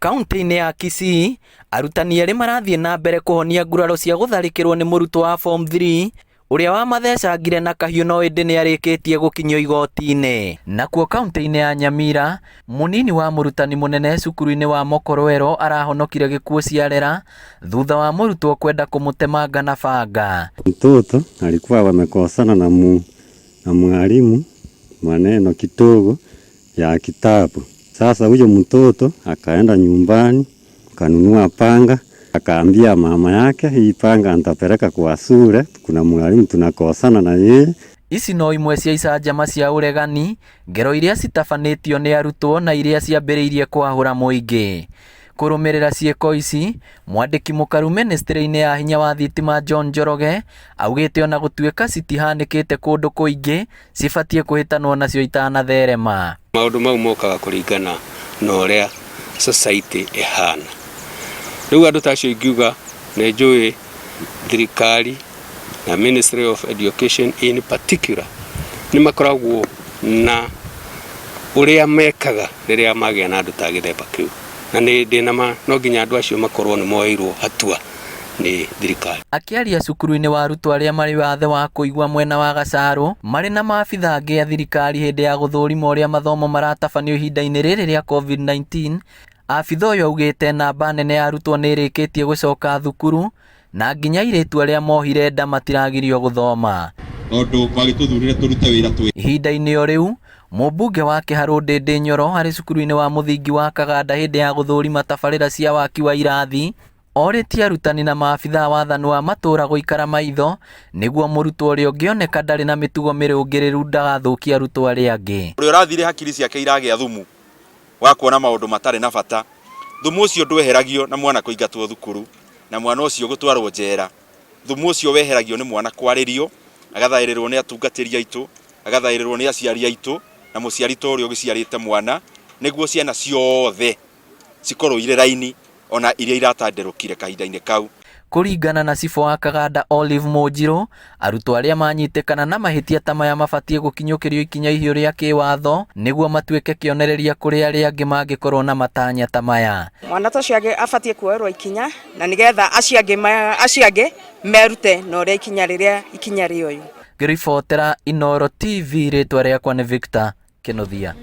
Kauntĩ-inĩ ya Kisii, arutani erĩ marathiĩ na mbere kũhonia nguraro cia gũtharĩkĩrwo nĩ mũrutwo wa form 3 ũrĩa wamathecangire na kahiũ no ĩndĩ nĩ arĩkĩtie gũkinyio igoti-inĩ. Nakuo kauntĩ-inĩ ya Nyamira, mũnini wa mũrutani mũnene cukuru-inĩ wa Mokorwero arahonokire gĩkuũ ciarera thutha wa mũrutwo kwenda kũmũtemanga na banga. Mtoto alikuwa wamekosana na, mu, na mwalimu maneno kidogo ya kitabu. Sasa huyo mtoto akaenda nyumbani kanunua panga, akaambia mama yake, hii panga nitapeleka kwa shule, kuna mwalimu tunakosana na yeye. Ici no imwe cia icanjama cia ũregani, ngero iria citabanĩtio nĩ arutwo na iria ciambĩrĩirie kwahũra mũingĩ. Kũrũmĩrĩra ciĩko ici, mwandĩki mũkaru mĩnĩstrĩ-inĩ ya hinya wa thitima John Njoroge augĩte ona gũtuĩka citihanĩkĩte kũndũ kũingĩ, cibatiĩ kũhĩtanwo nacio itanatherema. Maũndũ mau mokaga kũringana na ũrĩa society ĩhana. Rĩu andũ ta acio ingiuga nĩ njũĩ thirikari na Ministry of Education in particular nĩ makoragwo na ũrĩa mekaga rĩrĩa magĩa na andũ ta gĩthemba kĩu, na nĩ ndĩna ma no nginya andũ acio makorwo nĩ moeirwo hatua nĩ thirikari. Akĩaria cukuru-inĩ wa arutwo arĩa marĩ wathe wa kũigua mwena wa Gacharũ marĩ na maabitha angĩ a thirikari hĩndĩ ya gũthũrima ũrĩa mathomo maratabanio ihinda-inĩ rĩrĩ rĩa COVID-19, abitha ũyũ augĩte namba nene ya arutwo nĩ ĩrĩkĩtie gũcoka thukuru na nginya airĩtu arĩa mohire nda matiragirio gũthoma. Tondũ magĩtũthurire tũrute wĩra twĩ Ihinda-inĩ o rĩu, mũmbunge wa Kĩharũ Ndĩndĩ Nyoro arĩ cukuru-inĩ wa mũthingi wa Kaganda hĩndĩ ya gũthũrima tabarĩra cia waki wa irathi, orĩtie arutani na maabitha wathani wa matũũra gũikara maitho nĩguo mũrutwo ũrĩa ũngĩoneka ndarĩ na mĩtugo mĩrũngĩrĩru ndagathũkie arutwo arĩa angĩ. Ũrĩa ũrathire hakiri ciake iragĩa thumu wa kuona maũndũ matarĩ na bata. Thumu ũcio ndweheragio na mwana kũingatwo thukuru na mwana ũcio gũtwarwo njera. Thumu ũcio weheragio nĩ mwana kwarĩrio, agathaĩrĩrwo nĩ atungatĩri aitũ, agathaĩrĩrwo nĩ aciari aitũ, na mũciari ta ũrĩa ũgĩciarĩte mwana, nĩguo ciana ciothe cikorwo irĩ raini ona iria iratanderũkire kahinda-inĩ kau. Kũringana na cibũ wa Kaganda Olive Mũnjirũ, arutwo arĩa manyitĩkana na mahĩtia ta maya mabatiĩ gũkinyũkĩrio ikinya ihiũ rĩa kĩwatho nĩguo matuĩke kĩonereria kũrĩ arĩa angĩ mangĩkorwo na matanya ta maya. Mwana ta ũcio abatiĩ kuoerwo ikinya na nĩgetha acio angĩ acio angĩ merute na ũrĩa ikinya rĩrĩa ikinya rĩoywo. Ngĩribotera Inooro TV rĩtwa rĩakwa nĩ Victor Kĩnuthia.